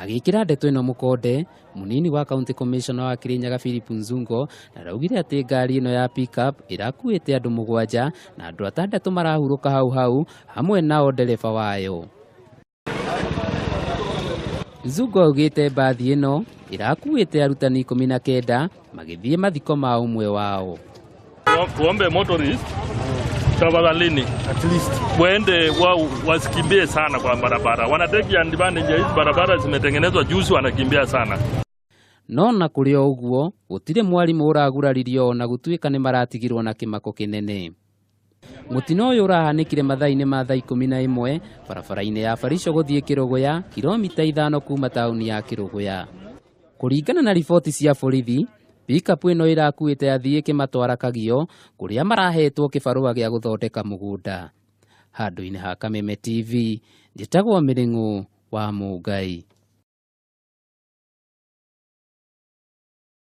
Agĩkĩra ndeto ĩno mũkonde, mũnini wa county commissioner wa Kirinyaga Philip Nzungo araugire atĩ ngari ĩno ya pickup ĩrakuĩte andũ 7 na andũ 6 marahurũka hau hau hamwe nao ndereba wayo. Nzungo augĩte mbathi ĩno ĩrakuĩte arutani 19 magĩthiĩ mathiko ma ũmwe wao. Tuombe motorist tafadhalini, At least waende wa, wasikimbie sana kwa barabara, wanatake advantage ya hizi barabara zimetengenezwa juzi, wanakimbia sana. No na kũrĩ o ũguo gũtirĩ mwarimũ ũraguraririo ona gũtuĩka nĩ maratigirwo na kĩmako kĩnene. Mũtino ũyũ ũrahanĩkire mathaa-inĩ ma thaa 11 barabara-inĩ ya Barico gũthiĩ Kĩrũgũya, kilomita 5 kuma taũni ya Kĩrũgũya. Kũringana na riboti cia borithi, pickup ĩno ĩrakuĩte athii ĩkĩmatwara Kagio kũrĩa marahetwo kĩbarũa gĩa gũthondeka mũgũnda. Handũ-inĩ ha Kameme TV, njĩtagwo Mĩrĩng'ũ wa Mũngai.